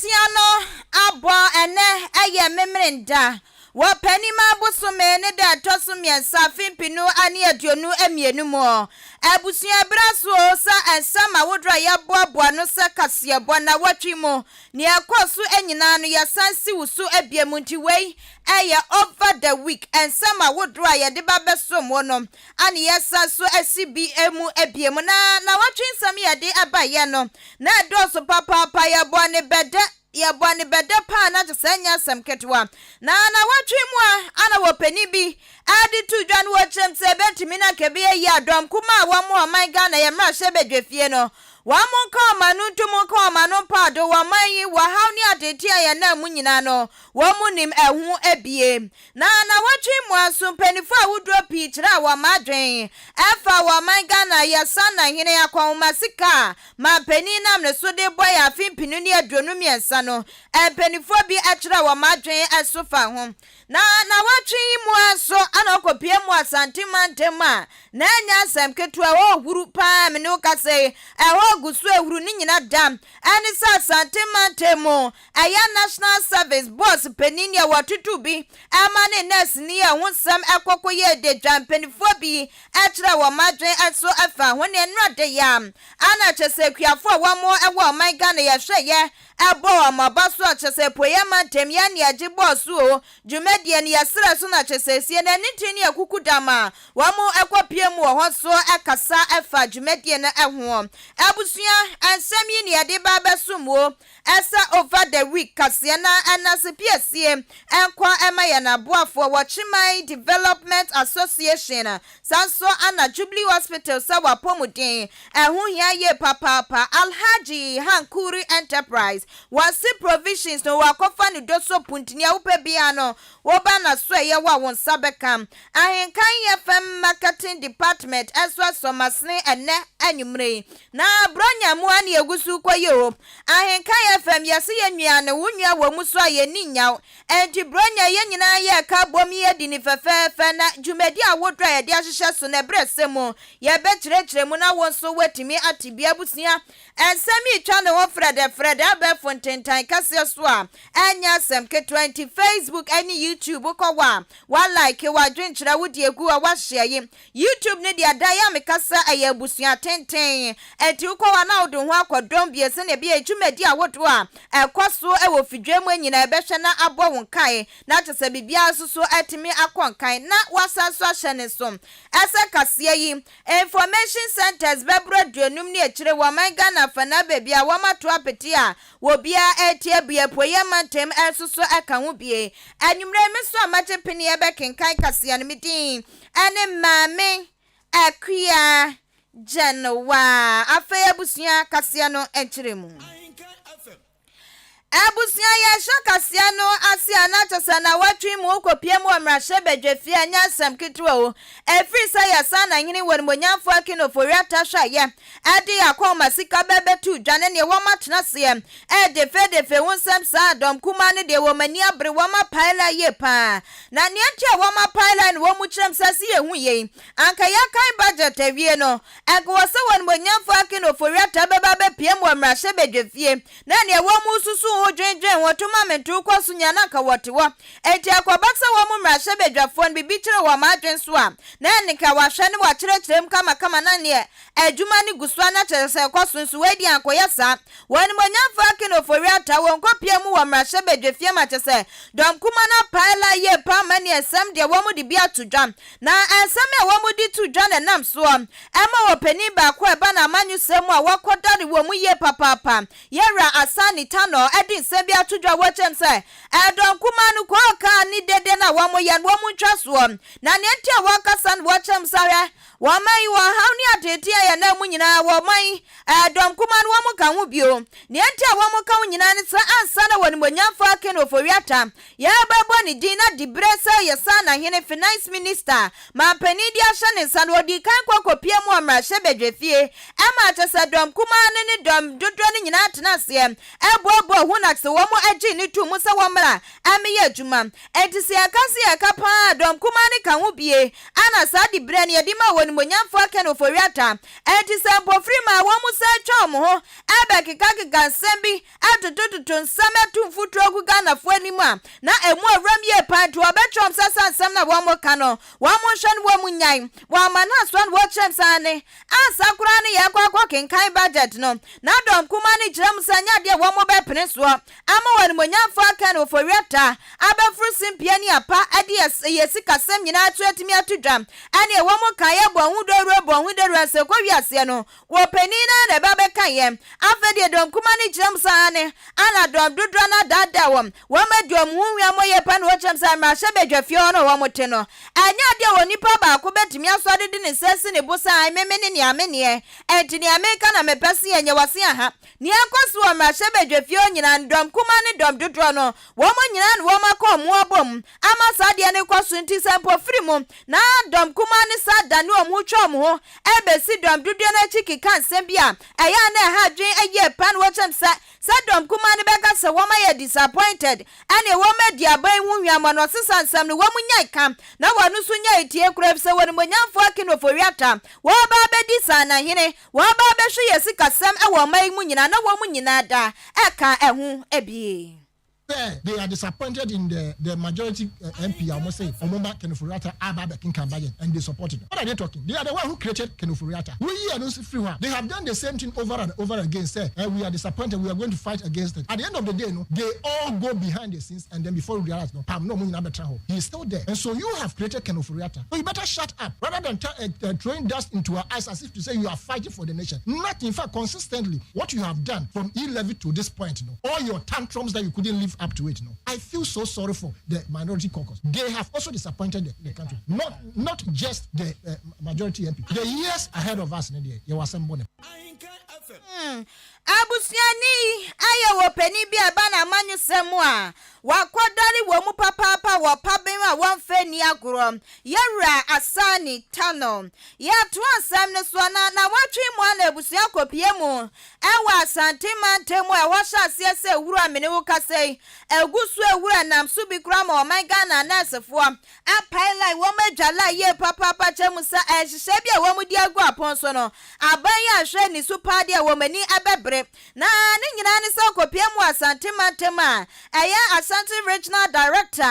Nnɔnsia no abɔ, ɛnnɛ yɛ Memeneda, wɔ Pɛnima bosome ne da ɛtɔ so mmiɛnsa afe 2022 mu. Abusua berɛ aso o sɛ nsɛm ahodoɔ a yɛaboaboa ano sɛ kaseɛbɔ nnawɔtwe mu nea ɛkɔɔ so nyinaa no yɛsan si wo so biom nti wei yɛ over the week nsɛm ahodoɔ a yɛde ba bɛsom wo no Ana yɛsan so asi bi mu bio? Na nnawɔtwe nsɛm yɛde baeɛ no, na ɛdɔɔso papaapa. Yɛbɔɔ no bɛdɛ, yɛbɔɔ no bɛdɛ paa, na kyerɛ sɛ ɛnyɛ asɛm ketewa. Na nnawɔtwe mu a, ana wɔpanin bi de to dwa no wɔkyerɛm sɛ ɛbɛtumi na anka ɛbɛyɛ yie a dɔm kumaa a wɔn wɔ ɔman Ghana yɛn mmarahyɛbadwafie no, wɔn nka wɔn ano ntom nka wɔn ano mpaado wɔ ɔman yi wɔ haw ne ateetee a yɛnam mu nyinaa no, wɔn nim ɛho abie. Na nnawɔtwe mmoa nso, mpaninfoɔ ahodoɔ pii kyerɛɛ wɔn adwen ɛfa wɔ ɔman Ghana yɛsanna hene akɔnhoma sika a manpanin nam ne so de bɔ yɛn afe 2023 no, mpaninfoɔ bi kyerɛɛ wɔn adwen nso fa ho. Na nnawɔtwe yi mua nso ana ɔkɔpue mu Asante mantam a na ɛnyɛ asɛm ketewa, ɛhɔ huru paa me ne wo kasa yi, ɛhɔ gu so ɛhuru ne nyina da ɛne sɛ Asante mantam mu Ɛyɛ National Service bɔs panin a wɔtoto bi ma ne nɛɛseni a ho nsɛm kɔ kɔyɛɛ dadwa mpanimfoɔ bi kyerɛɛ wɔn adwene so fa ho ne nnora de yɛ a na kyerɛ sɛ akuafoɔ a wɔn wɔ ɔman Ghana yɛhwɛ yɛ bɔ wɔn aba so a kyerɛ sɛ apueɛ mantam yɛn ne yɛgye bɔɔ so o dwumadie no yɛsrɛ so na kyerɛ sɛ sie no ɛne nti ne akuku dam a wɔn kɔ pie mu wɔ hɔ so kasa fa dwumadie no ho. Abusua nsɛm yi ne yɛde ba abɛsom o Ɛsɛ over the week kaseɛ na ɛnase piesie nkɔ ɛma yɛn aboafoɔ wɔ Kyemai Development Association saa nso ana Jubilee Hospital sɛ wapɔmuden ɛho hia yie papaapa Alhaji Hankuri Enterprise wɔse provisions no wakɔfa ne doso puntini a wopɛ biara no woba naso ɛyɛ wo a wo nsa bɛka Ahenkan FM Marketing Department nso asɔ m'asene ɛnnɛ anwumerɛ yi. Na Buronya mu ara na yɛgu so rekɔ yi o. Ahenkan FM, yɛse yɛn nua no, wo nua wɔ mu so a yɛnni nnyaw. Enti Buronya yɛn nyinaa yɛreka abom yɛadi no fɛfɛɛfɛ na dwumadi ahodoɔ a yɛde ahyehyɛ so no ɛberɛ sɛ mu yɛbɛkyerɛkyerɛ mu na wo nso woatumi ate bi. Abusua, nsɛm yi twa ne ho frɛdɛfrɛdɛ abɛɛfo ntentan kɛseɛ so a ɛnyɛ asɛm ketewa nti Facebook ne YouTube wokɔ hɔ a Wa like w'adwenkyerɛ wo de agu hɔ wa share yi YouTube no deɛ da yi a mekasa ɛyɛ abusua tenten ɛnti wokɔ hɔ a na wode wo ho akɔ dɔm bio sɛnea ɛbɛyɛ dwumadi ahodoɔ a ɛkɔ so wɔ fidua mu nyinaa ɛbɛhwɛ na abɔ wo nkae na kyerɛ sɛ biribiara nso so atumi akɔ nkan na wasan nso ahyɛ ne nso ɛsɛ kaseɛ yi Information centers bɛboro 50 ne akyire wɔ ɔman Ghana afanaa baabi a wɔato apete a obiara retie bue apueɛ mantam nso so ka ho bie. Anwummerɛ yi me nso a magye peneɛ bɛkenkan kaseɛ no me din ne Maame Akua Gyanowa. Afei abusua kaseɛ no nkyerɛmu. Abusua yɛhyɛ kaseɛ no ase a na kyɛ sɛ nawɔtwe mu wokɔpie mu wɔ mmarahyɛbadwafie a ɛnyɛ asɛm ketewa o ɛfiri sɛ yɛsan na hene wɔ animuonyamfoɔ Akin Ofori-Atta hwɛeɛ ɛde yɛn akɔnma sika bɛbɛto dwa ne neɛ wɔn atena aseɛ ɛredefedefe ho nsɛm saa dɔm kumaa no deɛ wɔn ani abere wɔn apae la yie paa na neɛ nti a wɔn apae la no wɔn mu kyerɛm sɛ se yɛhu yei anka yɛakan budget awie no anka wɔ sɛ wɔ animuonyamfoɔ Akin Ofori-Atta bɛba abɛpie mu wɔ mmarahyɛbadwafie Na nea wɔresusuw ho dwendwen ho to ma mentow kɔ so nya na anka wɔte hɔ. Enti ɛkɔba sɛ wɔn mmarahyɛbadwafoɔ no biribi kyere wɔn adwene so a, na ɛnka wɔahwɛ na wɔakyerɛkyerɛ mu kamakama na neɛ adwuma no gu so a na kyerɛ sɛ ɛkɔ so nso wei deɛ ankɔyɛ saa. Wɔn animuonyamfoɔ Akin Ofori-Atta wɔn kɔpia mu wɔ mmarahyɛbadwafie ma kyerɛ sɛ dɔm kuma no apae la yie paa ma neɛ nsɛm deɛ wɔn de bi ato dwa. Na nsɛm a wɔde to dwa na ɛnam soɔ ma ɔpanin baako a ɛba no amanyɔsɛm mu a wakɔdare wɔ mu yie papaapa, Yɛwura Asani Tanor de nsɛm bi ato dwa wɔ kyɛm sɛ, Ɛdɔm kumaa no kɔɔ ne dede no a wɔyɛ no wɔn ntwa soɔ. Na nea nti a wɔkasa no wɔ kyɛm sɛ hwɛ, wɔn man yi ɔhaw ne ateetee a yɛnam mu nyinaa wɔ man yi ɛdɔm kumaa no wɔn ka ho bio. Nea nti a wɔn ka ho nyinaa ne sɛ ansa na wɔn animuonyamfoɔ Akin Ofori-Atta Yɛrebɛbɔ ne din na diberɛ sɛ ɔyɛ Saanahene, Finance Minister, manpanin de ahyɛ ne nsa no, ɔdii kan kɔ kɔpie mu wɔ mmarahyɛbadwafie. Ɛmaa kyerɛ sɛ dɔm kumaa no ne dɔm dodoɔ no nyinaa tena aseɛ boaboa ho ho na sɛ wɔn gyee no too mu sɛ wɔmmra mmeyɛ adwuma. Enti sɛ yɛka sɛ yɛka paa a, dɔm kumaa no ka ho bie a na saa diberɛ no yɛde ma Onimuonyamfoɔ Ken Ofori-Atta. Enti sɛ mpofirim a wɔn san twa wɔn ho bɛkekakeka nsɛm bi totototo nsɛm to mfuturo gu Ghanafoɔ anim a, na ɛmu ɔwerɛm yie paa nti wɔbɛkyerɛ wɔn sɛ saa nsɛm no a wɔreka no wɔn nhwɛ no wɔn nnyae. Wɔama no asoa na wɔkyerɛ mu sɛ aane, ansa koraa no yɛrekɔ akɔkenkan budget no, na dɔm kumaa no kyerɛ mu sɛ ɛnyɛ adeɛ a wɔbɛpene soɔ ama wɔn animuonyamfoɔ Ken Ofori-Atta abɛforo simpie ne apa de yɛn sikasɛm nyinaa to atumi ato dwa. Ɛneɛ wɔn kaeɛ bɔɔ ho dawuro bɔɔ ho dawuro ansa ɛkɔ wiaseɛ no, Wɔ panin no ara na ɛba bɛka yɛn. Afei deɛ dɔm kumaa no gyina mu saa ara ne ana dɔm dodoɔ no adaadaa wɔn. Wɔn adi wɔn ho hwammɔ yie paa na wɔkyerɛ mu sɛ mmarahyɛbadwafie hɔ no a wɔte no, ɛnyɛ adeɛ a onipa baako bɛtumi asɔre de ne nsa asi ne bo sɛ ae me mene nea meneɛ, ɛnti nea meka na mepɛ sɛ yɛnyɛ wɔ se aha. Nea ɛkɔ so wɔ mmarahyɛbadwafie hɔ nyinaa no, dɔm kumaa ne dɔm dodoɔ no, wɔn nyinaa na wɔn aka wɔn ho abom ama saa adeɛ no rekɔ so nti sɛ mpofiri mu na dɔm kumaa no san dane wɔn ho twa wɔn ho bɛsi dɔm dodoɔ no akyi keka nsɛm bi a ɛyɛ a na ɛha adwene yie paa na wɔkyerɛ mu sɛ sɛ dɔm kumaa no bɛka sɛ wɔn ayɛ disappointed ɛneɛ wɔn adi aban yi ho hwammɔ na ɔsesa nsɛm no wɔn nyae ka na wɔn nso nyae tie koraa efisɛ wɔn animuonyamfoɔ Akin Ofori-Atta wɔreba abɛdi Saanahene wɔreba abɛhwɛ yɛn sikasɛm wɔ ɔman yi mu nyinaa na wɔn nyinaa da ɛka ɛho bie. Sɛ they are disappointed in the the majority MP a wɔn se wɔn ma Ken Ofori-Atta aba abɛkenkan budget and they support it. What are they talking? They are the one who created Ken Ofori-Atta. Woyi ɛno nso firi hɔ a, they have done the same thing over and over again sɛ eh, we are disappointed, we are going to fight against it. At the end of the day no, they all go behind the scenes and then before you realize no, pam na wɔn nyinaa bɛtra hɔ. He is still there. And so you have created Ken Ofori-Atta. So you better shut up rather than throwing dust into our eyes as if to say you are fighting for the nation. Nothing. In fact, consistently, what you have done from e-levy to this point no, all your tantrums that you couldn't live up to it no, I feel so sorry for the minority caucus. They have also disappointed the country. Not just the majority MP. The years ahead of us no deɛ, yɛwɔ asɛm bɔne. Abusuani yi ayɛ wɔ panin bi a ɛba n'amanyɔsɛm mu a wakɔdɔre wɔ mu papaapa wɔ ɔpaben a wɔmfa nni agorɔ, Yɛwura Asani Tano. Yɛtoa nsɛm no soɔ na nawɔtwe mu a na abusua kɔpue mu wɔ Asante mantam mu a ɛhɔ hyɛ aseɛ sɛ wura mene wo kasa yi, ɛgu so awura nam so bi koraa ma ɔman Ghana anɛɛsefoɔ apae line, wɔn adwa line yie papaapa kyɛ mu sɛ nhyehyɛe bi a wɔn de agu apon so no, aban yi anhwɛ anni so paa deɛ wɔn ani bɛbere. Na ne nyinaa ne sɛ ɔkɔpue mu wɔ Asante mantam a ɛyɛ Ashanti Regional Director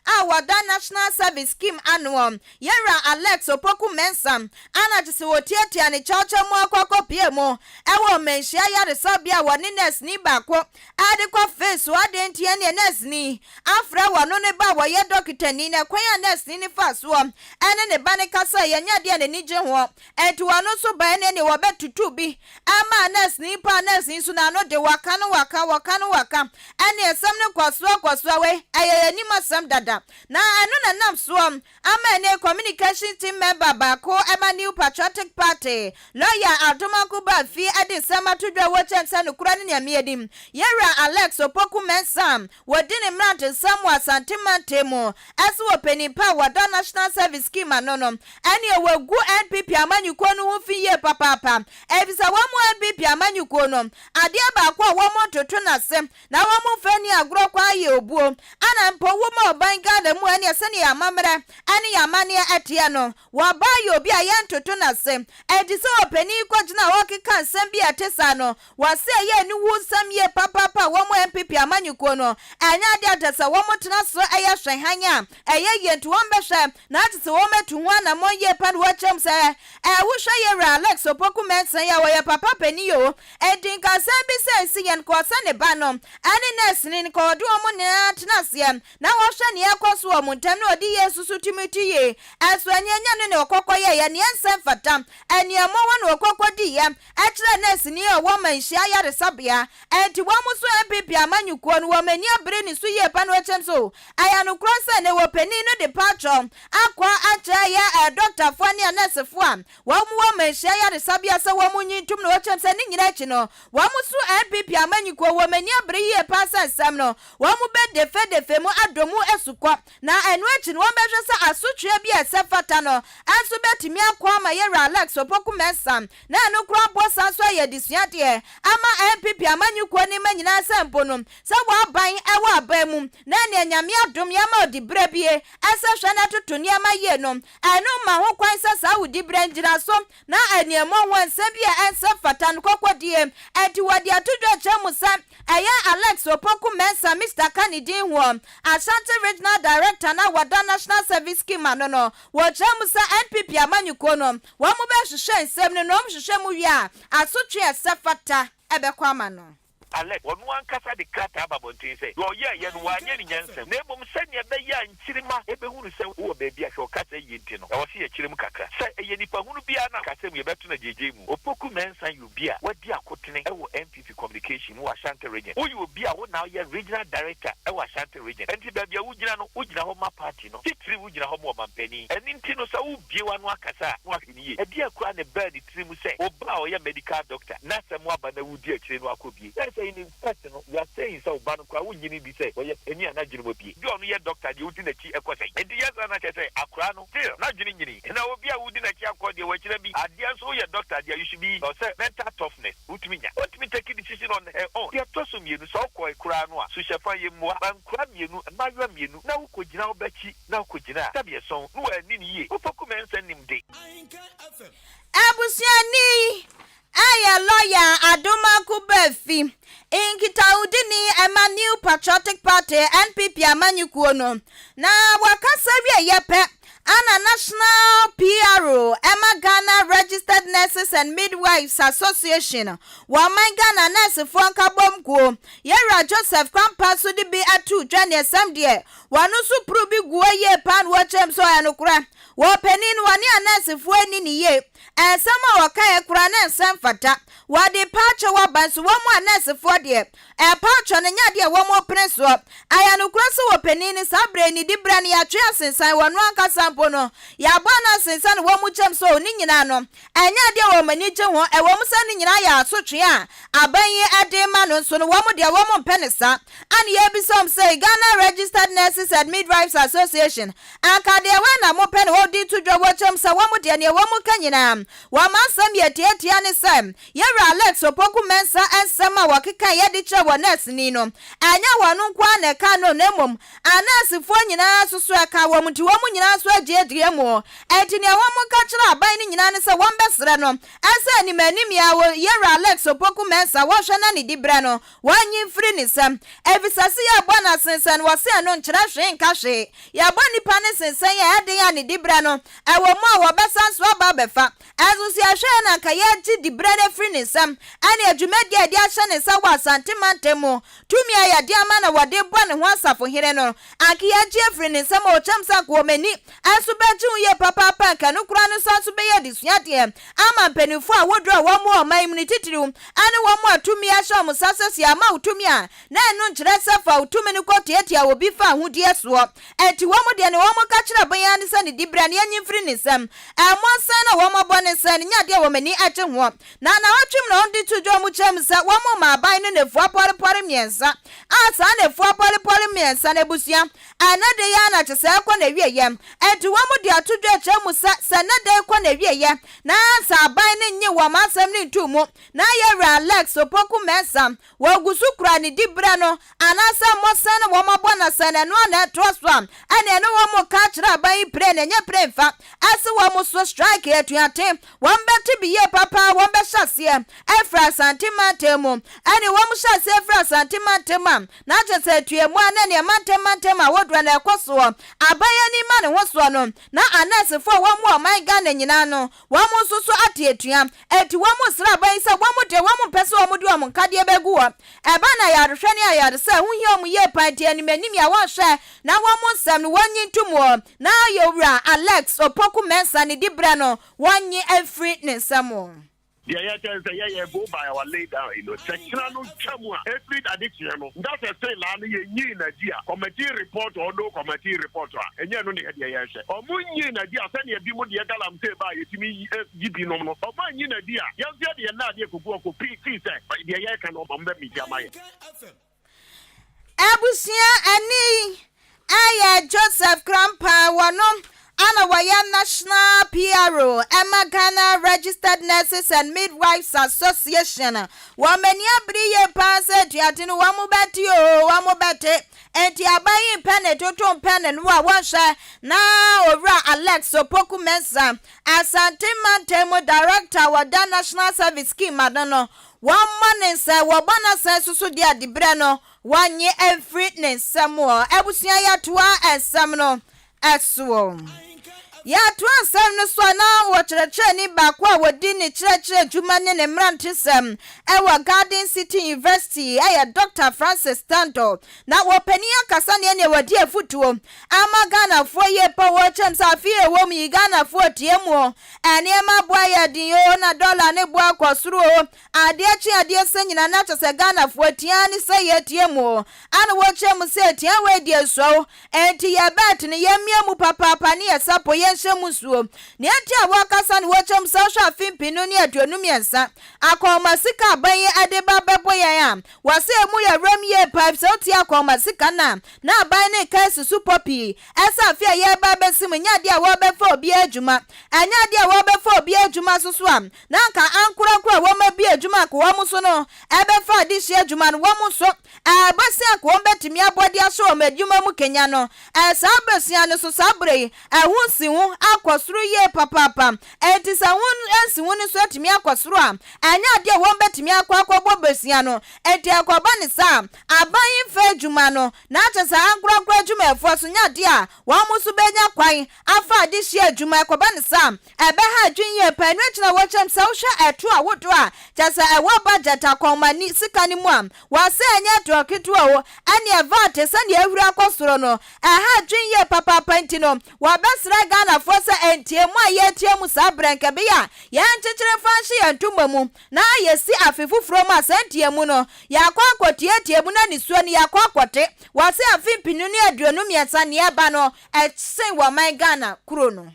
a wɔda National Service Scheme ano, Yɛwura Alex Opoku Mensah a na kyesɛ wɔtiatia ne kyawkyaw mu akɔ akɔpue mu wɔ Manhyia Ayaresabea a wɔne nɛɛseni baako de kɔ fee so. Adɛn nti ɛneɛ nɛɛseni afrɛ wɔno ne ba a wɔyɛ dɔketani na ɛkwan a nɛɛseni no faa soɔ ne ne ba no kasaeɛ ɛnyɛ adeɛ a n'ani gye hoɔ enti wɔno nso baeɛ no ɛneɛ wɔbɛtutu bi maa nɛɛseni paa nɛɛseni nso n'ano de waka no waka wɔka no waka ɛneɛ asɛm no kɔsoɔ kɔsoɔ wei ɛyɛ yɛn anim asɛm dada na ɛno na ɛnam soɔ ama ɛnnɛ Communication Team member baako ma New Patriotic Party, Lɔya Adomako Baafi de nsɛm ato dwa wɔ kyɛm sɛ nokorɛ ne nea meadim. Yɛwura Alex Opoku Mensah wɔdi ne mmerantesɛm wɔ Asante mantam mu ɛse wɔ panin pa a wɔda National Service Scheme ano no ɛneɛ wɔagu NPP amanyɔkuo no ho fi yie papaapa efisɛ wɔn NPP amanyɔkuo no adeɛ baako a wɔn ntoto no ase Na wɔn mfa nni agorɔ kwa ayɛ obuo, ana mpo wo ma ɔban Ghana mu ɛneɛ sɛdeɛ yɛn amammerɛ ɛne yɛn amanneɛ ɛteɛ no, wɔbaa yɛ obi a yɛntoto no ase. Ɛnti sɛ ɔpanin yi kɔgyina hɔ keka nsɛm bi a ɛte saa no, wɔse ɛyɛ aniwu nsɛm yie papaapa a wɔn NPP amanyɔkuo no ɛnyɛ adeɛ a kyerɛ sɛ wɔn tena so ɛyɛ hwɛ hann a ɛyɛ yie nti wɔn bɛhwɛ na ate sɛ wɔn atu ho anamɔn yie pa na wɔakyerɛ mu sɛ ɛɛ wohwɛ yɛwura Alex Opoku Mensah yi a ɔyɛ papa panin o Enti nka asɛm bi sɛ esi yɛn kɔɔ sɛ ne ba no ne nɛɛseni no kɔ ɔde wɔn nyinaa tena aseɛ na wɔhwɛ nea ɛrekɔ so wɔ wɔn ntam na ɔde yie nso so tumi tu yie. Ɛso ɛnneɛ ɛnyɛ ɛno na ɔkɔ kɔyɛeɛ, nea ɛnsɛ mfata, ɛnneɛ mmɔwɔ na ɔkɔ kɔdiiɛ kyerɛɛ nɛɛseni a ɔwɔ Manhyia ayaresabea. Enti wɔn nso NPP amanyɔkuo no wɔn ani abere ne so yie pa na wɔkyerɛm sɛ o ɛyɛ nokorɛ sɛ ne wɔ panin no de paatwɔ akɔ akyerɛ yɛ dɔktafoɔ ne anɛɛsefoɔ a wɔn wɔ Manhyia Ayaresabea sɛ wɔn nyi ntom na wɔkyerɛm sɛ ne nyinaa akyi no wɔn so NPP amanyikuo wɔn ani abere yie paa sɛ nsɛm no wɔn bɛ defedefe mu adɔ mu asukɔ na ɛno akyi no wɔn bɛhwɛ sɛ asotweɛ bi a ɛsɛ fata no nso bɛtumi akɔ ama yɛwura Alex Opoku Mensah na ɛno koraa mpo san so ayɛ adesuadeɛ ama NPP amanyikuo ne ma nyinaa sɛ mpo no sɛ wɔaban ɛwɔ aban mu na ɛneɛ Nyame adom yɛma ɔde berɛ bie ɛsɛ hwɛ no atoto nneɛma yie no, ɛno mma ho kwan sɛ saa wo diberɛ ngyina so na aniɛmmɔ ho nsɛm bi a ɛnsɛ fata no kɔkɔdie. Ɛnti wɔde ato dwa kyerɛ mu sɛ ɛyɛ Alex Opoku Mensah, Mister ka ne din hoɔ, Ashanti Regional Director no a wɔda National Service Scheme ano no, wɔkyerɛ mu sɛ NPP amanyɔkuo no, wɔn bɛhwehwɛ nsɛm no na wɔn hwehwɛ mu wie a, asotwe a ɛsɛ fata ɛbɛkɔ ama no. Alex, ɔno ankasa de krataa aba abɔnten sɛ, deɛ ɔyɛeɛ no, wanyɛ no nyansam, na mmom sɛdeɛ ɛbɛyɛ a nkyirimma bɛhunu sɛ wowɔ baabi a hwɛ ɔkasa yie nti no, ɛwɔ sɛ yɛkyerɛ mu kakra. Sɛ ɛyɛ nipahunu biara no a, kasa mu yɛbɛto no agyeegyee mu. Opoku Mensah yɛ obi a wadi akotene wɔ NPP communication mu wɔ Ashanti Region. Woyɛ obi a wo na woyɛ Regional Director wɔ Ashanti Region. Enti baabi a wogyina no, wogyina hɔ ma party no, titiriw wogyina hɔ ma ɔmampanin. Ɛno nti no, sɛ wobue w'ano akasa a, na woahwɛ no yie. Ɛdeɛn koraa na ɛbaa ne tirim sɛ wo ba a ɔyɛ medical doctor na sɛ moaba na wodi akyire no akɔ bie? Kyerɛ sɛ in fact no you are saying sɛ wo ba no koraa wonnye no nni sɛ ɔyɛ panin a n'adwene mu abie. Bi a ɔno yɛ doctor deɛ wodi n'akyi kɔ sɛn? Enti yɛ saa na kyerɛ sɛ akoraa no still n'adwene nyini na obi a wodi n'akyi akɔ deɛ wakyina bi adeɛ nso woyɛ doctor deɛ you should be ɔsɛ mental toughness wotumi nya wotumi take decision on her own. Deɛ ɛtɔ so mmienu sɛ wokɔe koraa no a suhyɛfa yɛmmua ma nkoraa mmienu mmaayewa mmienu na wokɔgyina wo ba akyi na wokɔgyina a sɛdeɛ ɛsɔn na wanni no yie Opoku Mensah nim de. Abusuani yi yɛ lɔya Adomako Baafi, nkitahodini ma New Patriotic Party, NPP, amanyɔkuo no, na wakasa wieeɛ pɛ ana National PRO ma Ghana Registered Nurses and Midwives Association, wɔ ɔman Ghana nɛɛsefoɔ nkabom kuo, Yɛwura Joseph Kwampah nso de bi ato dwa neɛsɛm deɛ wɔn nso puru bi guo yie paa na wɔkyerɛm sɛ ɔyɛ nokorɛ. Wɔ panin no, wɔne anɛɛsefoɔ anni no yie. Nsɛm a wɔkaeɛ koraa na ɛnsɛ mfata. Wɔde paakyɛw aba nso wɔn mu anɛɛsefoɔ deɛ, ɛpaakyɛw no nyɛ adeɛ a wɔpene soɔ. Ɛyɛ nokorɛ sɛ wɔ panin no saa berɛ yi ne diberɛ no yɛatwe asensan wɔ ɔno ankasa mpo no, yɛabɔ no asensan wɔ wɔn kyɛm so ne nyinaa no, ɛnyɛ adeɛ a wɔn ani gye ho. Ɛwɔ mu sɛ ne nyinaa yɛ asotwe a aban yi de rema no nso no, wɔn deɛ wɔmpɛ no saa. Ɛna yɛrebisa wɔn sɛ, Ghana Registered Nurses and Midwives Association, Anka deɛ wɛn na mopɛ na wɔde to dwa wɔ kyɛm sɛ wɔn deɛ neɛ wɔn ka nyinaa wɔn asɛm yɛ tiatia ne sɛ Yɛwura Alex Opoku Mensah nsɛm a wɔkekaeɛ de kyerɛ wɔ nɛɛseni no ɛnyɛ wɔn nko ara na ɛka no na mmom anɛɛsefoɔ nyinaa nso so ɛka wɔn nti wɔn nyinaa nso agye adie mu enti neɛ wɔn ka kyerɛ aban no nyinaa ne sɛ wɔn bɛsrɛ no sɛ anim anim yi ara Yɛwura Alex Opoku Mensah wɔhwɛ na ne diberɛ no Wɔnnye mfiri ne nsam, efisɛ se yɛbɔ no asensɛn wɔ se ɛno nkyerɛ hwee nka hwee. Yɛbɔ nnipa no sensɛn a ɛyɛ den a ne diberɛ no wɔ mu a wɔbɛsan so aba abɛfa. Ɛnso se yɛhwɛ yɛ na anka yɛregye diberɛ no afiri ne nsam ɛne dwumadie a yɛde ahyɛ ne nsa wɔ Asante mantam mu, tumi a yɛde ama na wɔde bɔ ne ho asafohene no, anka yɛagye afiri ne nsam a ɔkyɛm sɛ anka wɔn ani nso bɛgye ho yie papaapa anka ɛno koraa no san so bɛyɛ adesuadeɛ ama mpanimfoɔ a wɔduru a wɔn wɔ ɔman yi mu no titiriw ne wɔn a tumi ahyɛ wɔn nsa sɛ sɛ yɛama wo tumi a na ɛno nkyerɛ sɛ fa wo tumi no kɔ tiatia obi fa ahudeɛ soɔ. Enti wɔn deɛ nea wɔka kyerɛ aban yi ara ne sɛ ne diberɛ no yɛnyi mfiri ne nsam. Ɛmmɔ nsɛn na wɔabɔ ne nsɛn no nyɛ adeɛ a wɔn ani gye ho. Na nnawɔtwe mu na wɔde too dwa wɔn kyerɛ mu sɛ wɔrema aban no nnafua pɔrepɔre mmiɛnsa a saa nnafua pɔrepɔre mmiɛnsa no abusua ɛnnɛ da yi ara na kyesɛ ɛrekɔ n'awieɛ. Enti wɔde ato dwa kyerɛ mu sɛ sɛ nnɛ da yi kɔ n'awieɛ na sɛ aban no nnye wɔn asɛm no nto mu na Yɛwura Alex Opoku Mensah wɔgu so kura ne diberɛ no anaasɛ mmɔsɛn na wɔabɔ no asɛn ɛno ara na ɛtoa so a ɛne ɛne wɔn reka akyerɛ aban yi pire na ɛnyɛ pire mfa ɛse wɔn so strike atuaten Wɔn bɛte bi yie papa, wɔn bɛhyɛ aseɛ afiri Asante mantam mu, ɛne wɔn hyɛ aseɛ firi Asante mantam a, na kyerɛ sɛ atuamu a na neɛ mantam mantam ahodoɔ na ɛkɔ soɔ, aban ani ma ne ho soɔ no, na anɛɛsefoɔ a wɔn wɔ ɔman Ghana nyinaa no, wɔn nso so ate atua, enti wɔn resrɛ aban yi sɛ wɔn deɛ wɔn mpɛ sɛ wɔn de wɔn nkadeɛ bɛgu hɔ, ɛba no ayarehwɛ ne ayaresa ɛho hia wɔn yie paa, nti anim anim yi a wɔnhwɛ na wɔn nsɛm no wɔnyi nto mu. Na Yɛwura Alex Opoku Mensah ne diberɛ no wɔnnye mfiri ne nsam. Deɛ yɛkyɛ sɛ yɛyɛ go by our lay down sɛ kyena no twa mu a, ɛfiri adekyeɛ no nda sɛ sei laa no yɛnyii n'adi a, committee report or no committee report a, ɛnyɛ no ne yɛdeɛ yɛhwɛ. Ɔmo nyii n'adi a, sɛneɛ bi mu deɛ galamsey ba a yɛtumi yi binom no, ɔmo anyi n'adi a, yɛnso yɛde yɛn naadeɛ kogu ɔkɔ pii fii sɛ deɛ yɛreka no, ɔmo bɛ meet ama yɛ. Abusua, ani ɛyɛ Joseph Krampah, wɔno ana wɔyɛ National PRO ɛma Ghana Registered Nurses and Midwives Association. Wɔn ani abere yie paa sɛ atuate no wɔn bɛte o, wɔn bɛte. Nti aban yi mpɛ ne toto mpɛ ne no a wɔnhyɛ na Owura Alex Opoku Mensah, Asante Mantam mu Director wɔda National Service Scheme ano no, wɔn mmɔ ne nsa wɔbɔ n'asan soso de adebrɛ no wɔnye mfiri ne nsam. Wɔ abusua, yɛatoa nsɛm no ɛsoɔ. Yɛatoa nsɛm no so a, na wɔkyerɛkyerɛni baako a wɔdi ne kyerɛkyerɛ adwuma ne ne mmerantesɛm ɛwɔ Garden City University ɛyɛ Dr Francis Tando, na wɔpanin akasa neɛ neɛ wɔdi afutuo ama Ghanafoɔ yie pa. Wɔkyerɛm sɛ afe a ɛwɔ mu yi, Ghanafoɔ tie mu o, nneɛma boa yɛ den o, na dɔla ne boa kɔ soro o, adeɛ kye adeɛ sɛ nyina na kyɛ sɛ Ghanafoɔ tia ne sɛ yɛtie mu o. Ana wɔkyerɛ mu sɛ tia wei deɛ nsɔw, enti yɛ belt no yɛmmia mu papaapa ne yɛ sapo yɛnhyɛ mu nsuo. Nea nti a wɔkasa no, wɔkyerɛ mu sɛ wohwɛ afe 2023 akɔnma sika aban yi de ba bɛbɔ yɛn a, wɔsɛ emu yɛ werɛm yie paa, sɛ wotie akɔnma sika no a na aban ne ka asusu pɔ pii. Ɛsɛ afe a yɛreba abɛsi mu nyɛ adeɛ a wɔrebɛfa obiara adwuma. Ɛnyɛ adeɛ a wɔrebɛfa obiara adwuma so so a, na anka ankorankoro a wɔn abue adwuma anka wɔn so no ɛbɛfa adehyeɛ adwuma no, wɔn nso ɛbɛsia anka wɔn bɛtumi abɔ de ahyɛ wɔn adwuma mu kenya no. Saa bɛsia no so, saa berɛ yi ɛho nsiho akɔ soro yie papaapa. Enti sɛ ho nsiho no nso atumi akɔ soro a, ɛnyɛ adeɛ a wɔn bɛtumi akɔ akɔbɔ bɛsia no. Enti ɛkɔba ne saa, aban yi mfa adwuma no na akyɛ sɛ ankorankoro adwumayɛfoɔ so nyɛ adeɛ a wɔn nso bɛnya kwan afa adehyeɛ adwuma. Ɛkɔba ne saa, ɛbɛha adwene yie paa. Ɛno akyi na wɔkyerɛ sɛ wohwɛ ɛto ahodoɔ a kyɛ sɛ ɛwɔ budget akɔnmani sika no mu a, wɔsɛ ɛnyɛ ɛtoɔ ketewa o, ɛne VAT sɛdeɛ ahuri akɔ soro no, ɛha adwene yie papaapa. Nti no wɔbɛsrɛ Ghanafoɔ sɛ ɛntie mu a yɛretie mu saa berɛ nkɛbɛyɛ a yɛnkyekyere fa nhye yɛn ntoma mu na yɛsi afe foforɔ mu a, saa ntie mu no yɛakɔ akɔtiatia mu na nisuo no yɛakɔ akɔte. Wɔsɛ afe 2023 neɛ ɛba no ɛsen wɔ man Ghana kuro no.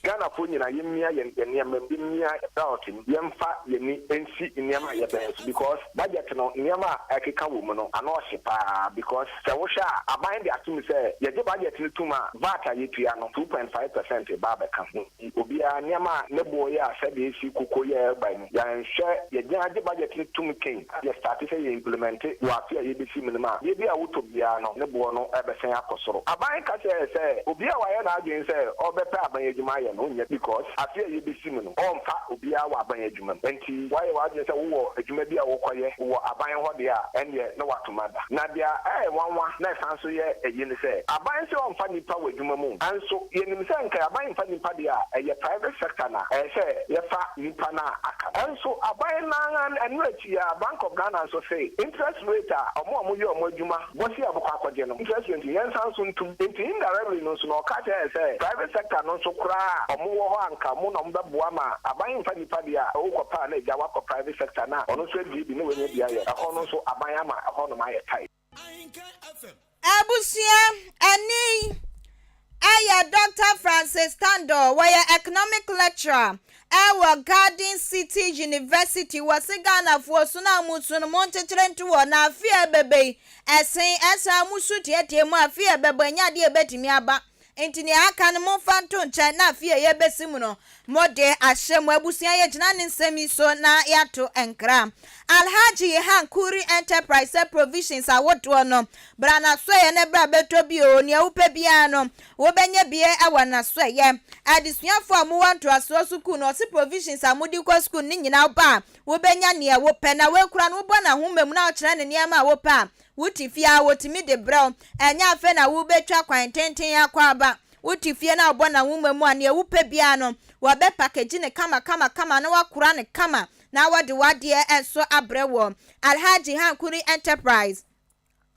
Ghanafoɔ nyinaa, yɛmmia yɛn nneɛma mu, yɛmmia belt mu, yɛmfa yɛni nsi nneɛma a yɛbɛn so, because budget no, nneɛma a ɛkeka wɔ mu no ano ɔhye paa, because sɛ wohwɛ a, aban de atom sɛ yɛgye budget no tom a, VAT a yɛtua no 2.5% ba abɛka ho. Nti obiara nneɛma a ne boɔ yɛ a, sɛdeɛ esi koko yɛ ɛba mu, yɛnhwɛ yɛgyina gye budget no tom ken yɛ start sɛ yɛ implement wɔ afe a yɛbɛsi mu no mu a, deɛ bi a wotɔ biara no ne boɔ no ɛbɛsɛn akɔ soro. Aban ka kyerɛ sɛ obi a wayɛ n'adwene sɛ ɔbɛpɛ aban adwuma ayɛ no, onyɛ, because afe a yɛbɛsi mu no ɔmfa obiara wɔ aban adwuma mu. Nti wayɛ w'adwene sɛ wowɔ adwuma bi a wokɔyɛ wɔ aban hɔ deɛ a, ɛndeɛ na watom ada. Na deɛ ɛyɛ nwanwa na ɛsan so yɛ ɛyi ne sɛ, aban sɛ ɔmfa nipa wɔ adwuma mu, nso yɛnim sɛ nka aban mfa nipa deɛ a, ɛyɛ private sector na ɛyɛ sɛ yɛfa nipa no a aka. Nso aban naa ɛno akyi a, Bank of Ghana nso se interest rate a ɔmo a ɔmo yɛ ɔmo adwuma bɔsi a ɔbɛkɔ akɔgye no, interest rate yɛnsan so ntum. Nti indirectly no nso na ɔka kyerɛ sɛ private sector no nso koraa a ɔmo wɔ hɔ a, nka ɔmo na ɔmo bɛboa ma aban mfa nipa deɛ a, ɔwokɔ paa na agya wakɔ private sector na ɔno nso abie bi na wanya bi ayɛ. Ɛhɔ no nso aban ama ɛhɔ nom ayɛ tight. Abusua, ani ɛyɛ Dr Francis Tando, wɔyɛ economic lecturer ɛwɔ Garden City University. Wɔse Ghanafoɔ so no a musu no, monkyekyere nto wɔ na afe a ɛbɛbɛ yi ɛsen ɛsan musu tietie mu. Afe a ɛbɛbɔ ɛnyɛ adeɛ a ɛbɛtumi aba, nti nea aka no momfa nto nkyɛn na afe a yɛbɛsi mu no mode ahyɛ mu. Abusua, yɛgyina ne nsɛm yi so na yɛato nkra. Alhaji Hankuri Enterprise sɛ provisions ahodoɔ no, bra n'asoɛyɛ na bra bɛtɔ bi o. Nea wopɛ biara no wobɛnya bie wɔ n'asoɛyɛ. Adesuafoɔ a mowɔ ntoasoɔ sukuu no, ɔse provisions a mode kɔ sukuu no nyinaa, woba a wobɛnya nea wopɛ. Na woakura no, wobɔ n'ahoma mu na wokyerɛ ne nneɛma a wopɛ a, wote fie a wɔtumi de brɛ wo. Ɛnyɛ afei na wobɛtwa kwan tenten akɔ aba. Wote fie na wobɔ n'ahoma mu a, nea wopɛ biara no wɔbɛ package ne kama kama kama na wakora ne kama na wɔde wadeɛ nso abrɛ wɔ Alhaji Hankuri Enterprise.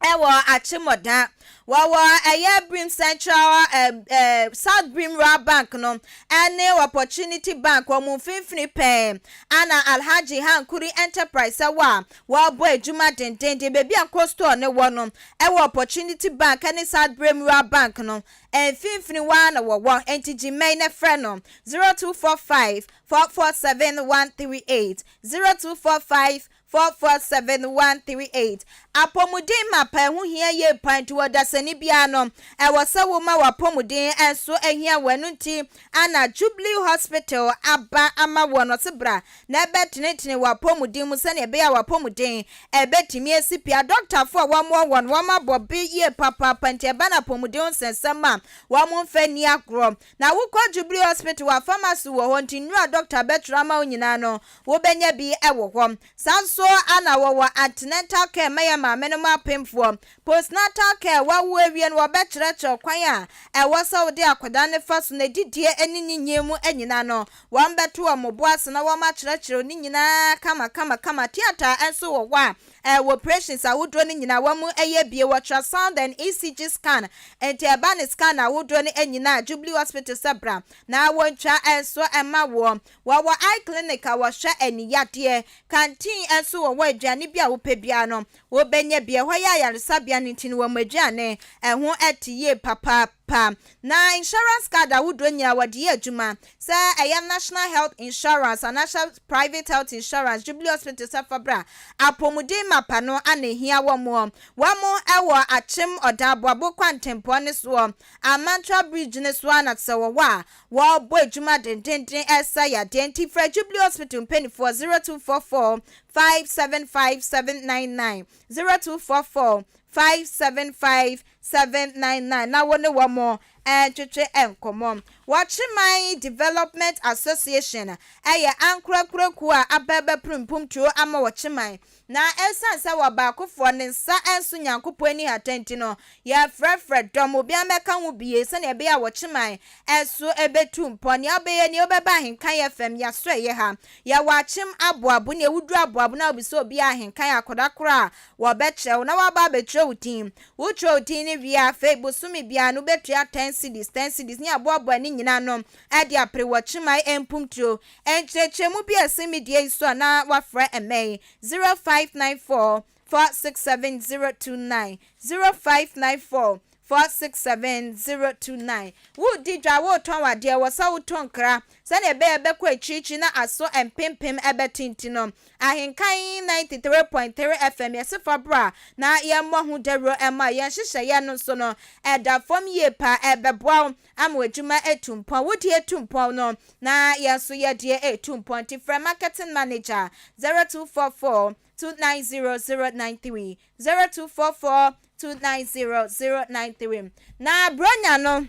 Ɛwɔ Akyemɔda. Wɔwɔ ɛyɛ Brim Central ɛɛ South Brim Rural Bank no ɛne Opportunity Bank wɔn mfimfini pɛɛ ana Alhaji Hankuri Enterprise ɛwɔ a wɔrebɔ adwuma dendenden. Baabi a nko store no wɔ no, ɛwɔ Opportunity Bank ɛne South Brim Rural Bank no mfimfini waa na wɔwɔ. Nti gyimɛn na frɛ no 0245 447 138, 0245 447138. Apɔmuden mapa ɛho hia yie pa, nti wɔ dasani biara no ɛwɔ sɛ woma w'apɔmuden nso ahia wɔ. Ɛno nti ana Jubilee Hospital aba ama wɔ no se bra na ɛbɛtenetene w'apɔmuden mu sɛnea ɛbɛyɛ a w'apɔmuden ɛbɛtumi asi pia. Dɔktafoɔ a wɔn wɔ no, wɔn abɔ be yie papaapa, nti ɛba no apɔmuden ho nsɛnsɛm a, wɔn mfa ni agorɔ. Na wokɔ Jubilee Hospital wɔ pharmacy wɔ hɔ, nti nnuro a dɔkta bɛtwerɛ ama wo nyinaa no, wobɛnya bi wɔ hɔ. Saa nso ana wɔwɔ antenatal care ma yɛ maame no mu apemfoɔ, postnatal care, wawo awie no, wɔbɛkyerɛkyerɛ kwan a ɛwɔ sɛ wode akwadaa no fa so na didie ne ne nyie mu nyinaa no, wɔn bɛto wɔn bo ase na wɔn akyerɛkyerɛ ne nyinaa kama kama kama. Theatre nso wɔ hɔ a ɛwɔ operations ahodoɔ no nyinaa wɔn yɛ bie, wɔ ultrasound and ECG scan, nti ɛba ne scan ahodoɔ no nyinaa, Jubilee Hospital sɛ bra na wɔntwa nso ɛma wɔ. Wɔwɔ eye clinic a wɔhwɛ aniyadeɛ. Canteen nso wɔ hɔ, aduane bi a wopɛ biara no wobɛnya bi. Ɛhɔ yɛ ayaresabea no nti no, wɔn aduane ɛho ɛte yie papaapa. Na insurance card ahodoɔ nyinaa wɔde yɛ adwuma, sɛ ɛyɛ National Health Insurance anaasɛ private health insurance, Jubilee Hospital sɛ fa bra. Apɔmuden mapa no ana ehia wɔn. Wɔn ɛwɔ Akyem Ɔda Aboabo kwantempɔn ne soɔ, Amantra Bridge ne so ana sɛ wɔwɔ a wɔrebɔ adwuma dendenden ɛsa yadeɛ. Nti frɛ Jubilee Hospital mpanimfoɔ 0244 575 799, 0244 575 799, na wo ne wɔn ɛntwetwe nkɔmmɔ. Wɔkyeman Development Association ɛyɛ ankorakorakuo a aba bɛpere mpomtuo ama Wɔkyeman, na ɛsiane sɛ wɔ baakofoɔ ne nsa nso Nyankopɔn ani hata nti no, yɛfrɛfrɛ dɔm obiara mɛka ho bie sɛnea ɛbɛyɛ a Wɔkyeman ɛso ɛbɛtu mpɔ. Nea wobɛyɛ nea wobɛba Ahenkan FM yɛaso ɛyɛ ha. Yɛwɔ Akyem Aboabo. Nea woduru Aboabo na wobisa obi Ahenkan akɔda koro a, wɔbɛkyerɛ wo na waba abɛtwerɛ wo din. Wotwerɛ wo din no wie a, afei bosome biara no wobɛtua 10 cedis, 10 cedis, ne aboaboa ne nyinaa no ɛde apere Wɔkyeman mpomtuo. Nkyerɛkyerɛmu bi a ɛsɛ media yi so a, na wafrɛ mmɛn 0594 467029, 0594 467029. Wodi dwa, wotɔn adeɛ, wɔ sɛ wotɔn nkra sɛnea ɛbɛyɛ bɛkɔ akyirikyiri na aso mpempem ɛbɛtenti no, Ahenkan 93.3 FM yɛse fa bra na yɛmmɔ ho dawuro. Ɛma yɛn hyehyɛeɛ no nso no ɛda fam yie paa, ɛbɛboa wo ama w'adwuma etu mpɔn. Wodi etu mpɔn no na yɛn nso yɛdeɛ etu mpɔn, nti frɛ marketing manager 0244 290093, 0244 290093. Na bronya no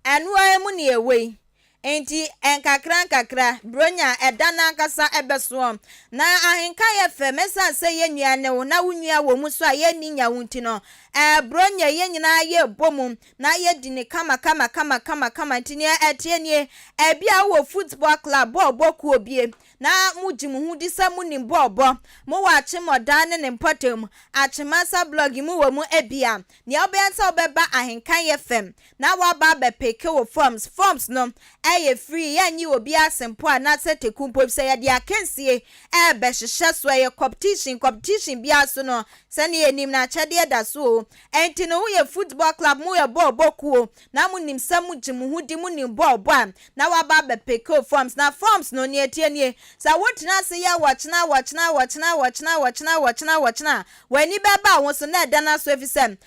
ɛnoa mu ne ɛwɔ yi, nti nkakra nkakra bronya ɛda n'ankasa ɛbɛsoɔ na Ahenka yɛ fɛ. Mɛsan sɛ yɛn nua ne wo na wo nua wɔ mu so a yɛnni nya wo, nti no bronya yɛn nyinaa yɛ bɔ mu na yɛdi ne kama kama kama kama kama. Nti nea ɛteɛ nie, ɛbi a wowɔ football club, bɔɔl bɔ kuo bie na mo gye mo ho di sɛ mo nim bɔɔl bɔ, mo wɔ Akyemɔdan ne ne mpɔtam, Akyemasa block mu wɔ mu ebia, nea wobɛyɛ sɛ wobɛba Ahenkan yɛ fam na waba abɛpick wɔ forms. Forms no ɛyɛ free, yɛnyi obi asempo anaasɛ teku mpo sɛ yɛde akansie ɛɛbɛhyehyɛ so. Ɛyɛ competition, competition biara so no, sɛnea yɛnim no, akyɛdeɛ da so o. Ɛnti no woyɛ football club, moyɛ bɔɔl bɔ kuo na monim sɛ mogye mo ho di, monim bɔɔl bɔ a, na waba abɛpick forms. Na forms no, nea ɛtie nie, sɛ wotena ase yɛ wɔkyena wɔkyena wɔkyena wɔkyena wɔkyena wɔkyena wɔkyena a, w'ani bɛba wo so na ɛda no so, ɛfiri sɛ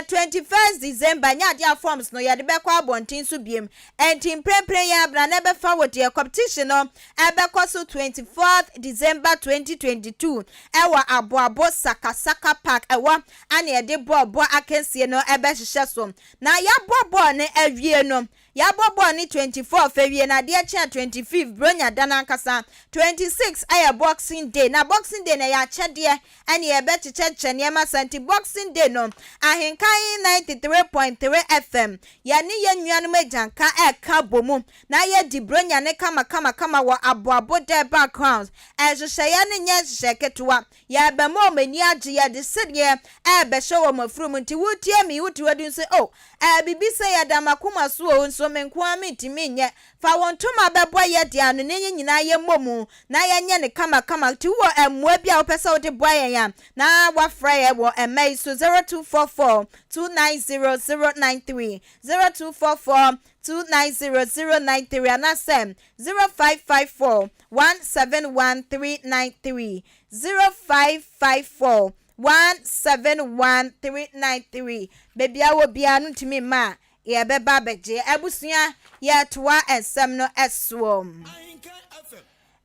21st December nyɛ adeɛ a forms no yɛde bɛkɔ abɔnten so biem. Ɛnti mprempren yɛ abena na ɛbɛfa wo deɛ. Competition no ɛbɛkɔ so 24th December 2022 ɛwɔ Aboabo Sakasaka Park. Ɛwɔ ana yɛde bɔɔl bɔ akansie no ɛbɛhyehyɛ so na yɛabɔ bɔɔl no awie no. Yɛabɔ bɔɔl no 24th awie na adeɛ kye a 25th Bronya da no ankasa. 26 yɛ Boxing Day na Boxing Day no ɛyɛ akyɛdeɛ ɛne yɛbɛkyekyɛkyɛ nneɛma saa nti Boxing Day no Ahenkan 93.3 FM yɛne yɛn nuanom agyanka ɛreka abɔ mu na yɛadi Bronya no kamakamakama wɔ Aboabo Durbar Grounds. Nhyehyɛeɛ no nyɛ nhyehyɛe ketewa. Yɛrebɛma wɔn ani agye, yɛde sereɛ rebɛhyɛ wɔn afurum. Nti woretie me yi, wote hɔ dinn sɛ, Oh, ɛɛ, biribi sei ɛda m'akoma so o, nso me nko ara mentumi nyɛ. Fa wo ntoma bɛbɔ yɛ deɛ ano na yɛn nyinaa yɛmmɔ mu na yɛnyɛ no kamakama. Nti wowɔ mmoa bi a wopɛ sɛ wode boa yɛn a, na woafrɛ yɛn wɔ mma yi so, 0244 290 093, 0244 290 093 anaasɛ 0554 171 393. 0554 171 393 Baabi a wɔ biara no ntumi mma a yɛbɛba abɛgye. Abusua, yɛretoa nsɛm no soɔ.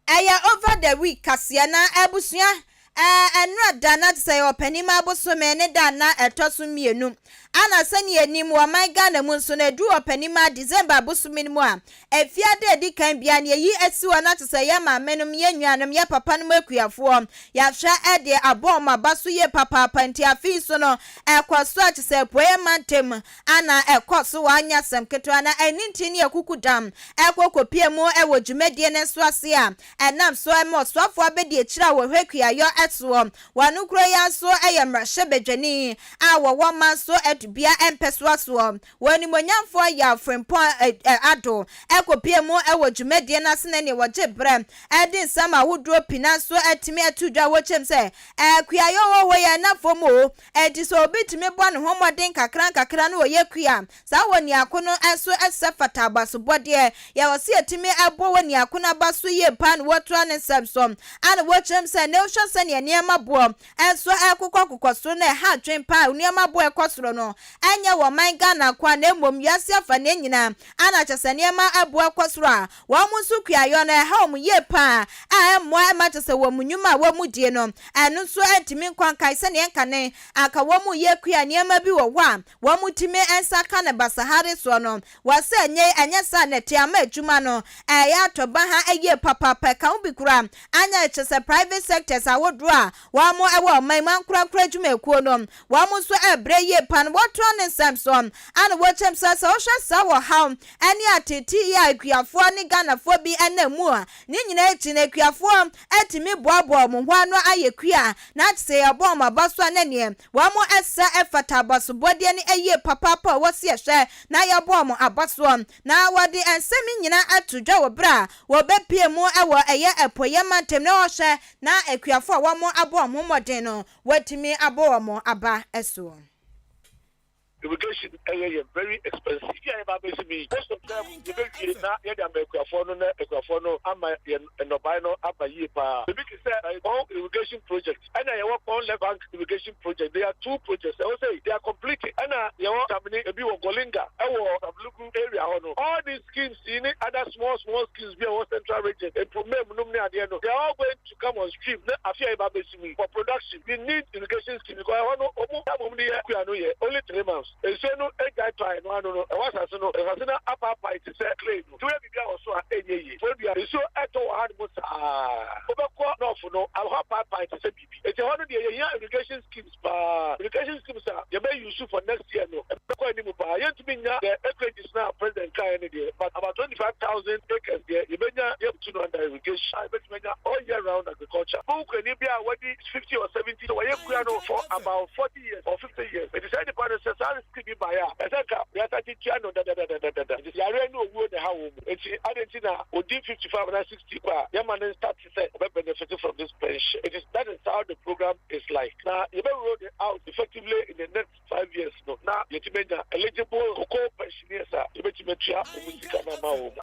Ɛyɛ over the week kaseɛ na abusua, ɛɛ nnora da na te sɛ yɛwɔ Ɔpɛnima bosome ne da na ɛtɔ so mmienu. Ana sɛnea yɛnim wɔ ɔman Ghana mu nso no ɛduru Ɔpɛnima December bosome no mu a, Efiada a edi kan biara no, yɛyi asi hɔ na te sɛ yɛn maamenom, yɛn nuanom, yɛn papanom akuafoɔ, yɛahwɛ de abɔ wɔn aba so yie papaapa. Nti afe yi so no, ɛkɔ so a te sɛ Apueeɛ Mantam a na ɛkɔ so wɔ anyɛ asɛm ketewa. Na ɛno nti ne yɛkuku dam kɔ kɔpie mu wɔ dwumadie no nso ase a ɛnam so ma ɔsoafoɔ abɛdiakyire a wɔhwɛ kuayɔ soɔ wɔ ano kuro yi ara so yɛ mmarahyɛbadwani a wɔwɔ Manso Adubia mpɛsoa soɔ. Wɔ Animuonyamfoɔ Yaw Frimpong Addo kɔpue mu wɔ dwumadie no ase na neɛ wɔgye berɛ de nsɛm ahodoɔ pi nanso atumi ato dwa wɔ kyɛm sɛ kuayɔ wɔ hɔ yi ɛnna fam o, enti sɛ obi tumi bɔ ne ho mmɔden kakra nkakra na ɔyɛ kua a, saa wɔ niako no nso sɛ fata abasobɔdeɛ. Yɛwɔ sɛ yɛtumi bɔ wɔ niako no aba so yie paa na wɔtoa ne nsɛm so a na wɔkyerɛm sɛ nnɛ wohwɛ sɛdeɛ nneɛma boɔ nso ɛrekokɔkokɔ soro na ɛha adwene paa. Nneɛma bo a ɛkɔ soro no, ɛnyɛ wɔ ɔman Ghana nko ara na mmom wiase afanaa nyinaa ana kyerɛ sɛ nneɛma bo ɛkɔ soro a, wɔn nso kuayɔ no ɛha wɔn yie paa a ɛmmoa ɛma kyerɛ sɛ wɔn nnwuma a wɔn die no ɛno nso ɛntumi nkɔ nkan sɛdeɛ nkane anka wɔn reyɛ kua nneɛma bi wɔ hɔ a Wɔtumi nsa ka no basahare soɔ no, wɔ sɛ nyɛ ɛnyɛ saa na ɛte ama adwuma no ɛyɛ atɔ baha yie papaapa ɛka ho bi koraa anyɛ kyerɛ sɛ private sectors ahodoɔ a wɔn wɔ ɔman mu ankorankoro adwumakuo no wɔn nso ɛbrɛ yie paa no wɔtoa ne nsɛm so ana wɔkyɛm sɛ sɛ wohwɛ saa ɔhaw ne ateetee yi a akuafoɔ ne Ghanafoɔ bi nam mu a ne nyinaa akyi no akuafoɔ atumi boaboa wɔn ho ano ayɛ kua na kyerɛ sɛ yɛbɔ wɔn aba so a na neɛ Wɔn sɛ fata abasobɔdeɛ no ayie papaapa a wɔsi ɛhwɛ na yɛbɔ wɔn abasoɔ. Na wɔde nsɛm yi nyinaa ato dwa wɔ berɛ a wɔbɛpue mu wɔ ɛyɛ apueɛ mantam na wɔhwɛ na akuafoɔ a wɔn abɔ wɔn ho mmɔden no wɔatumi abɔ wɔn aba soɔ. Irrigation ɛyɛ yɛ very expensive. Bi a yɛba abɛsi mi, most of them yɛbɛwie na yɛde ama akuafoɔ no na akuafoɔ no ama yɛn nnɔbae no aba yie paa. Ebi te sɛ Kpong Irrigation Project ɛna yɛwɔ Kpong Left Bank Irrigation Project. They are two projects. Ɛwɔ sɛ they are completed. Ɛna yɛwɔ Samini, ebi wɔ Golinga ɛwɔ Savelugu area hɔ no. All these schemes yi ne other small small schemes bi a ɛwɔ Central Region, Mpumem nom ne adeɛ no, they are all going to come on stream na afe a yɛba abɛsi mu yi. For production, we need irrigation scheme because ɛhɔ no ɔmo time ɔmo de yɛ kua no yɛ only 3 months. Nsuo no agyae tɔ a ɛno ano no ɛwɔ asase no, asase no apaapae te sɛ clay no. Nti woyɛ biribi a wɔ so a ɛnyɛ yie. Fodua nsuo ɛtɔ wɔ hanom saa. Wobɛkɔ north no, ɛhɔ apaapae te sɛ biribi. Nti ɛhɔ no deɛ yɛhia irrigation schemes paa. Irrigation schemes a yɛbɛ use for next year no ɛbɛkɔ anim paa. Yɛntumi nya the acreages na President kaeɛ no deɛ, but about 25,000 acres deɛ yɛbɛnya yɛbutu no under irrigation a yɛbɛtumi anya all year round agriculture. Wokurani bi a wadi 50 or 70 sɛ wɔyɛ kua no for about 40 years or 50 years. Nti saa nipa no sɛ saa scheme bi baeɛ a, ɛsɛ nka yɛasate tua no dadadadadada. Nti yareɛ ne owuo na ɛha wɔn mu. Nti adɛn nti na odi 55 anaa 60 kɔ a yɛma no start sɛ ɔbɛ benefit from this pension? It is that is how the program is like. Na yɛbɛ roll it out effectively in the next 5 years no na yɛtumi anya eligible cocoa pensioners a yɛbɛtumi atua wɔn sika no ama wɔn.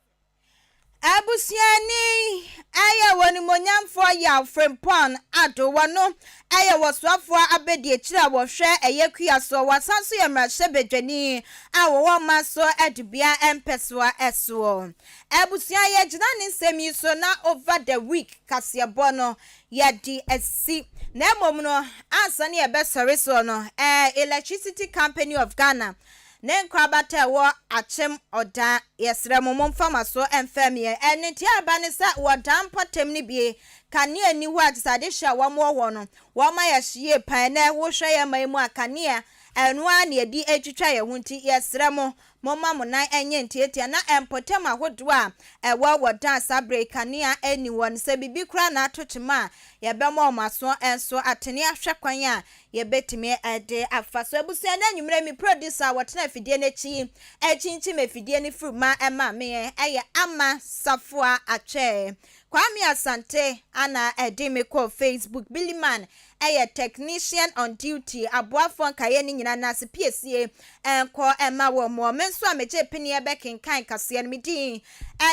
Abusuani ɛyɛ wɔ nimonyamfoɔ Yaw Frimpong Addo, wɔno ɛyɛ wɔsoafoɔ abɛdi akyire a wɔhwɛ ɛyɛ kua soɔ, wɔasan so yɛ mmarahyɛbadwani a wɔwɔ ɔman so adubea mpɛsoa ɛsoɔ. Abusua, yɛgyina ne nsɛm yi so na over the week kaseɛbɔ no yɛde asi. Na mmom no, ansa ne yɛbɛsɔre soɔ no, Electricity Company of Ghana. Ne nkorabata a ɛwɔ Akyem Ɔdan, yɛsrɛ mo momfa mo aso mfɛm yɛn. Ɛne nti a ɛba ne sɛ wɔ dan mpɔtam no bi, kanea nni hɔ a kyerɛ sɛ adehye a wɔn wɔ hɔ no, wɔn ayɛ hye yie paa. Ɛnnɛ wohwɛ yɛn man yi mu a, kanea, ɛno ara na yɛde retwitwa yɛn ho nti yɛsrɛ mo, momma mo nan nyɛ ntiatia na mpɔtam ahodoɔ a ɛwɔ wɔ dan saa berɛ yi kanea nni hɔ no, sɛ biribi koraa na ato kyema a, yɛbɛma wɔn aso nso atene ahwɛ kwan a Yɛbɛtumi de afa so. Abusua no anwummerɛ me producer a wɔtena afidie no akyi rekyinkyim afidie no firi ma ɛma me yɛ Ama Safoa Atwɛɛ. Kwame Asante ana ɛde me kɔɔ Facebook. Billy Man yɛ technician on duty. Aboafoɔ nkaeɛ no nyinaa no ase piesie nkɔ mma wɔn. Me nso a megye peneɛ bɛkenkan kaseɛ no me din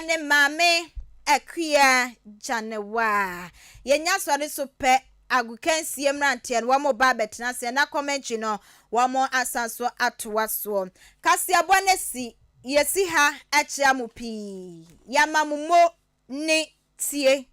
ne Maame Akua Gyanewaa. Yɛnya sɔre so pɛ Agokansie mmeranteɛ no wɔn ba abɛtena aseɛ na commentary no wɔn asan so atoa soɔ. Kaseɛbɔ no asi, yɛsi ha kyea mo pii. Yɛama mo mo ne tie.